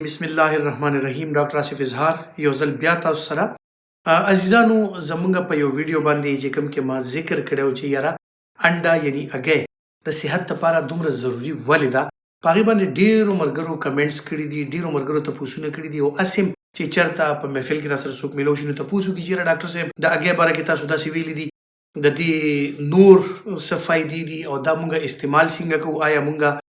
بسم الله الرحمن الرحیم. ډاکټر آصف اظهار یو ځل بیا تاسو سره. عزیزانو، زمونږ په یو ویډیو باندې چې کوم کې ما ذکر کړو چې یاره انډا یعنی اګه د صحت لپاره دومره ضروری ولې ده، په هغې باندې ډېرو ملګرو کمنټس کړي دي، ډېرو ملګرو تپوسونه کړي دي او هسې هم چې چېرته په محفل کې راسره څوک میلو شي نو تپوس وکړي چې یاره ډاکټر صاحب، د اګې باره کې تاسو داسې ویلي دي، د دې نور څه فایدې دي او دا مونږ استعمال څنګه کوو؟ آیا مونږ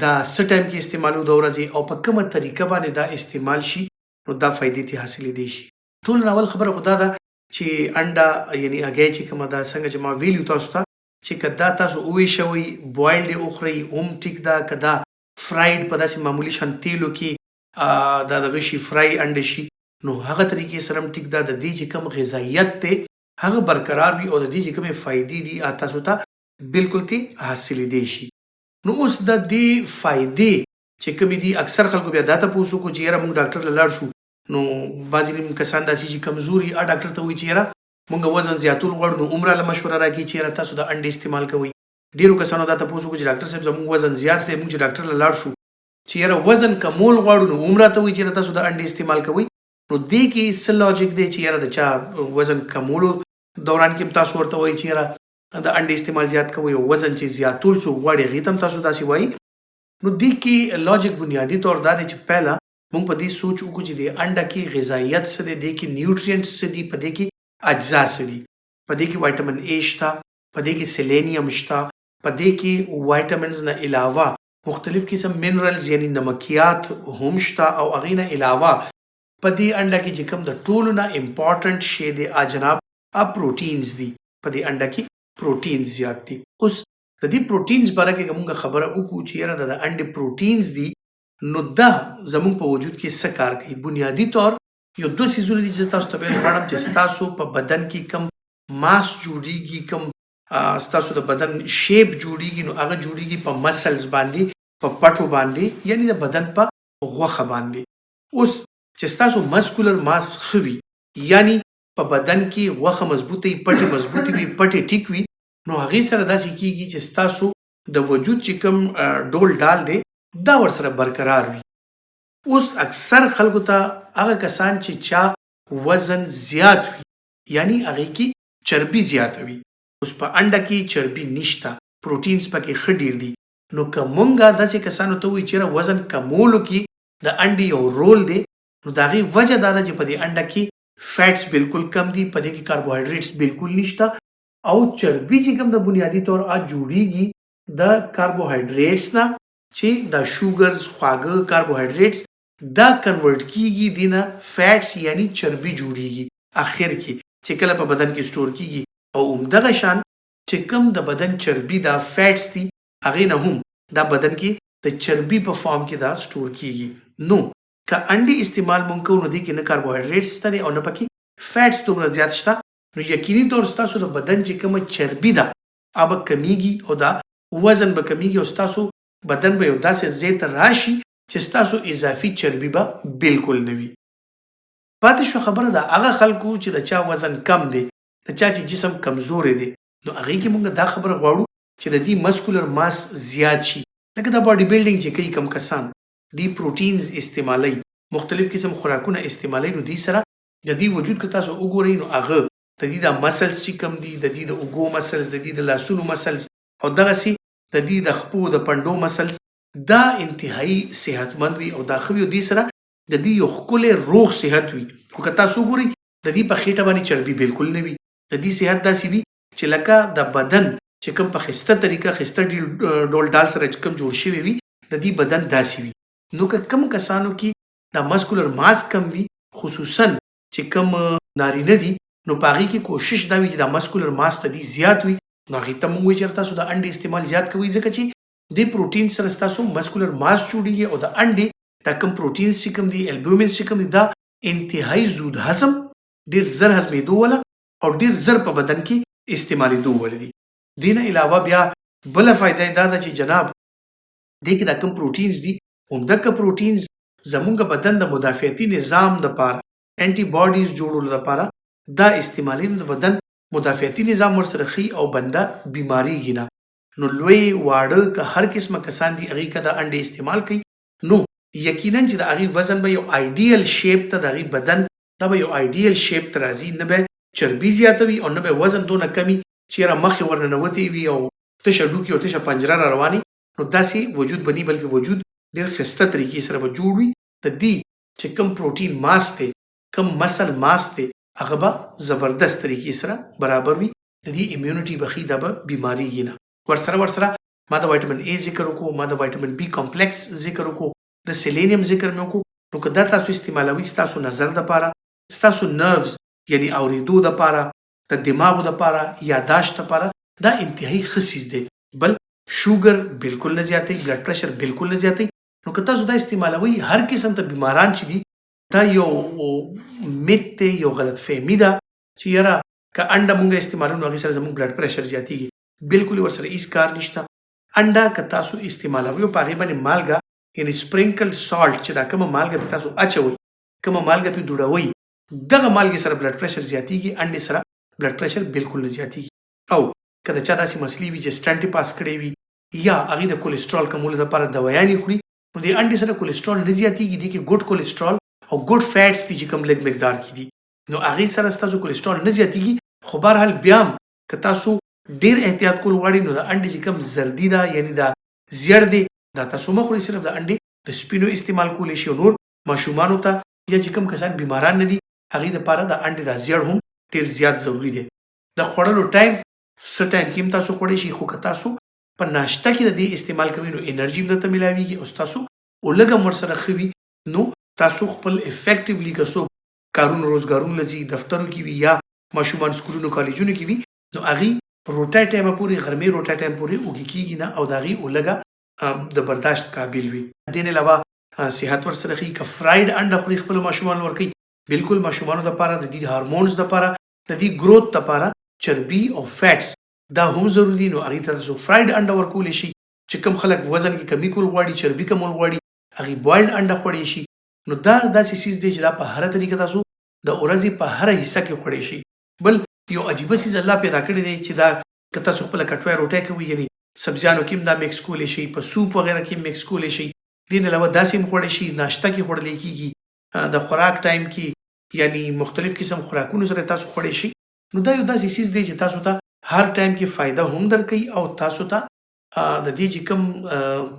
دا څه ټایم کې استعمالو د ورځې او په کومه طریقه باندې دا استعمال شي نو دا فایدې ته حاصلېدی شي؟ ټول نه اول خبره خو دا ده چې انډا یعنی اګی چې کومه ده، څنګه چې ما ویلي تاسو ته چې که دا تاسو وویشوئ، بوایلډ یې وخورئ هم ټیک ده، که دا فرایډ په داسې معمولي شان تیلو کې دا دغه شي، فرای انډه شي، نو هغه طریقې سره هم ټیک ده. د دې چې کوم غذایت دی هغه برقرار وي او د دې چې کومې فایدې دي تاسو ته بالکل تی حاصلېدی شي. نو اوس د دې فایدې چې کومې دي، اکثر خلکو بیا دا تپوس وکړو چې یاره موږ ډاکټر له لاړ شو نو بعضې نیم کسان داسې چې کمزوري ډاکټر ته وایي چې یاره موږ وزن زیاتول غواړو، نو عمره له مشوره راکړي چې یاره تاسو د انډې استعمال کوئ. ډېرو کسانو دا تپوس وکړو چې ډاکټر صاحب، زموږ وزن زیات دی، موږ چې ډاکټر له لاړ شو چې یاره وزن کمول غواړو نو عمره ته وایي چې یاره تاسو د انډې استعمال کوئ. نو دې کې څه لاجیک دی چې یاره د چا وزن کمولو دوران کې هم تاسو ورته وایي چې یاره د انډې استعمال زیات کوئ او وزن چې زیاتول څوک غواړي هغې ته هم تاسو داسې وایي؟ نو دې کې لاجیک بنیادي طور دا دی چې پهله موږ په دې سوچ وکړو چې د انډه کې غذایت څه دی، دې کې نیوټرینټس څه دي، په دې کې اجزا څه دي. په دې کې وایټامین ای شته، په دې کې سیلینیم شته، په دې کې وایټامینز نه علاوه مختلف قسم منرلز یعنی نمکیات هم شته او هغې نه علاوه په دې انډه کې چې کوم د ټولو نه امپورټنټ شی دی آ جناب آ پروټینز دي. په دې انډه کې پروټینز زیات دي. اوس د دې پروټینز باره کې که موږ خبره وکړو چې یاره د انډې پروټینز دي نو دا زموږ په وجود کې څه کار کوي؟ بنیادي طور یو دوه څیزونه دي چې زه تاسو ته ویل غواړم چې ستاسو په بدن کې کوم ماس جوړیږي، کوم ستاسو د بدن شیپ جوړیږي، نو هغه جوړیږي په مسلز باندې، په پټو باندې، یعنی د بدن په غوښه باندې. اوس چې ستاسو مسکولر ماس ښه وي، یعنی په بدن کې غوښه مضبوطه وي، پټې مضبوطې وي، پټې ټیک وي، نو هغې سره داسې کیږي چې ستاسو د وجود چې کوم ډول ډال دی دا ورسره برقرار وي. اوس اکثر خلکو ته هغه کسان چې چا وزن زیات وي، یعنی هغې کې چربي زیاته وي، اوس په انډه کې چربي نشته، پروټینز پکې ښه ډیر دي، نو که مونږ داسې کسانو ته ووایو چې یاره وزن کمولو کې د انډې یو رول دی، نو د هغې وجه دا ده چې په دې انډه کې فیټس بالکل کم دي، په دې کې کاربوهایډریټس بالکل نشته او چربي چې کوم د بنیادي طور آ جوړیږي د کاربوهایډریټس نه، چې دا شوګرز، خواږه کاربوهایډریټس دا کنورټ کیږي، دینه فیټس یعنی چربي جوړیږي اخر کې چې کله په بدن کې سټور کیږي. او همدغه شان چې کوم د بدن چربي دا فیټس دي هغې نه هم دا بدن کې د چربي په فارم کې دا سټور کیږي. نو که انډې استعمال مونږ کوو نو دې کې نه کاربوهایډریټس شته دی او نه پکې فیټس دومره زیات شته، نو یقیني طور ستاسو د بدن چې کومه چربي ده هغه به کمیږي او دا وزن به کمیږي او ستاسو بدن به یو داسې ځای ته راشي چې ستاسو اضافي چربي به بالکل نه وي. پاتې شو خبره د هغه خلکو چې د چا وزن کم دی، د چا چې جسم کمزوری دی، نو هغې کې مونږ دا خبره غواړو چې د دې مسکولر ماس زیات شي، لکه د باډي بلډینګ چې کوي کوم کسان، دی پروټینز استعمالوي، مختلف قسم خوراکونه استعمالوي، نو دی سره د دې وجود که تاسو وګورئ نو هغه د دې د مسلز چې کوم دي، د دې د اوږو مسلز، د دې د لاسونو مسلز او دغسې د دې د خپو د پنډو مسلز دا انتهایی صحتمند وي او دا ښه وي او دې سره د دې یو ښکلی روغ صحت وي. خو که تاسو وګورئ د دې په خېټه باندې چربي بالکل نه وي، د دې صحت داسې وي چې لکه د بدن چې کوم په خسته طریقه خسته ډول ډال سره چې کوم جوړ شوی وي، د دې بدن داسې وي. نو که کوم کسانو کې دا مسکولر ماس کم وي، خصوصا چې کوم نارینه دي، نو په هغې کې کوشش دا وي چې دا مسکولر ماس ته دي زیات وي، نو هغې ته موږ وایو چې تاسو د انډې استعمال زیات کوئ، ځکه چې دې پروټین سره ستاسو مسکولر ماس جوړیږي او د انډې دا کوم پروټینز چې کوم دي، البومینز چې کوم دي، دا انتهایی زود هضم، ډیر زر هضمېدو ولا او ډیر زر په بدن کې استعمالېدو ول دي. دې نه علاوه بیا بله فایده یې دا ده چې جناب دې کې دا کوم پروټینز دي، همدغه پروټینز زمونږ بدن د مدافعتي نظام دپاره، انټي باډیز جوړولو دپاره دا استعمالوي، نو د بدن مدافعتي نظام ورسره ښي او بنده بیماریږي نه. نو لوی واړه که هر قسمه کسان دي هغوی که د انډې استعمال کوي نو یقینا چې د هغې وزن به یو آیډیل شیپ ته، د هغې بدن دا به یو آیډیل شیپ ته راځي، نه به چربي زیاتوي او نه به وزن دونه کمي چې یاره مخ یې ورننوتی وي او تشه ډوکي او تشه پنجره را رواني، نو داسې وجود به نی، بلکې وجود ډېر ښایسته طریقې سره به جوړ وي. د دې چې کوم پروټین ماس دی، کوم مسل ماس دی، هغه به زبردست طریقې سره برابر وي. د دې امیونټي به ښي، دا به بیماریږي نه. ورسره ما د وایټامین ای ذکر وکړو، ما د وایټامین بی کمپلیکس ذکر وکړو، د سیلینیم ذکر مې وکړو. نو که دا تاسو استعمالوي، ستاسو نظر د پاره، ستاسو نروز یعنی اوریدو د پاره، د دماغو د پاره، یاداشت د پاره دا انتهایی ښه څیز دی. بل شوګر بالکل نه زیاتوي، بلډ پریشر بالکل نه زیاتوي. نو که تاسو دا استعمالوي، هر قسم ته بیماران چې دي، دا یو میت دی، یو غلط فهمي ده چې یاره که انډه مونږ استعمالو نو هغې سره زمونږ بلډ پریشر زیاتیږي. بالکل ورسره هیڅ کار نشته. انډه که تاسو استعمالوي او په هغې باندې مالګه یعنی سپرینکل سالټ، چې دا کومه مالګه پې تاسو اچوئ، کومه مالګه پې دوړوئ، دغه مالګې سره بلډ پریشر زیاتیږي، انډې سره بلډ پریشر بالکل نه زیاتیږي. او که د چا داسې مسلې وي چې سټنټ یې پاس کړی وي یا هغې د کولیسټرول کمولو لپاره دوایانې خوري، نو د انډې سره کولیسټرول نه زیاتیږي. دې کې ګډ کولیسټرول او ګډ فیټس دي چې کوم لږ مقدار کې دي، نو هغې سره ستاسو کولیسټرول نه زیاتیږي. خو بهرحال بیا هم که تاسو ډیر احتیاط کول غواړئ، نو د انډې چې کوم زردی ده، یعنی دا زیړ دی، دا تاسو مه خورئ، صرف د انډې د سپینو استعمال کولی شئ. او نور ماشومانو ته یا چې کوم کسان بیماران نه دي، هغې دپاره د انډې دا زیړ هم ډیر زیات ضروري دی. د خوړلو ټایم څه ټایم کې هم تاسو خوړی شئ، خو که تاسو په ناشته کې د دې استعمال کوئ نو انرژي هم درته ملاویږي او ستاسو اولږه هم ورسره ښه وي. نو تاسو خپل افیکټیولی که څوک کارونو روزګارونو له ځي، دفترو کې وي یا ماشومان سکولونو کالجونو کې وي، نو هغوی روټۍ ټایمه پورې، غرمې روټۍ ټایم پورې اوږې کېږي نه او د هغې اولږه د برداشت قابل وي. دې نه علاوه صحت ورسره ښه. که فرایډ انډه خوري، خپلو ماشومانو ورکوي، بالکل ماشومانو دپاره، د دې هارمونز دپاره، د دې ګروت دپاره چربي او فیټس دا هم ضروري دي، نو هغې ته تاسو فرایډ انډه ورکولی شئ. چې کوم خلک وزن کې کمی کول غواړي، چربي کمول غواړي، هغې بوایلډ انډه خوړی شي. نو دا داسې څیز دی چې دا په هره طریقه تاسو د ورځې په هره حصه کې خوړی شئ. بل یو عجیبه څیز الله پیدا کړی دی چې دا که تاسو خپله کټوی روټۍ کوئ، یعنی سبزیانو کې هم دا میکس کولی شئ، په سوپ وغیره کې هم میکس کولی شئ. دې نه علاوه داسې هم خوړی شئ، ناشته کې خوړلی کېږي، د خوراک ټایم کې، یعنی مختلف قسم خوراکونو سره تاسو خوړی شئ. نو دا یو داسې څیز دی چې تاسو ته هر ټایم کې فایده هم درکوي او تاسو ته د دې چې کوم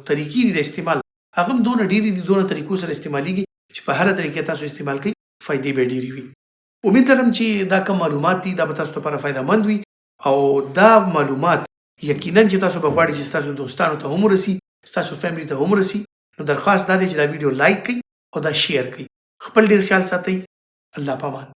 طریقې دي د استعمال، هغه هم دونه ډېرې دي، دونه طریقو سره استعمالیږي چې په هره طریقه تاسو استعمال کوئ فایدې به ډېرې وي. امید لرم چې دا کوم معلومات دي دا به تاسو لپاره فایده مند وي او دا معلومات یقینا چې تاسو به غواړئ چې ستاسو دوستانو ته هم ورسي، ستاسو فیملی ته هم ورسي. نو درخواست دا دی چې دا ویډیو لایک کړئ او دا شیر کړئ. خپل ډیر خیال ساتئ. الله پامان.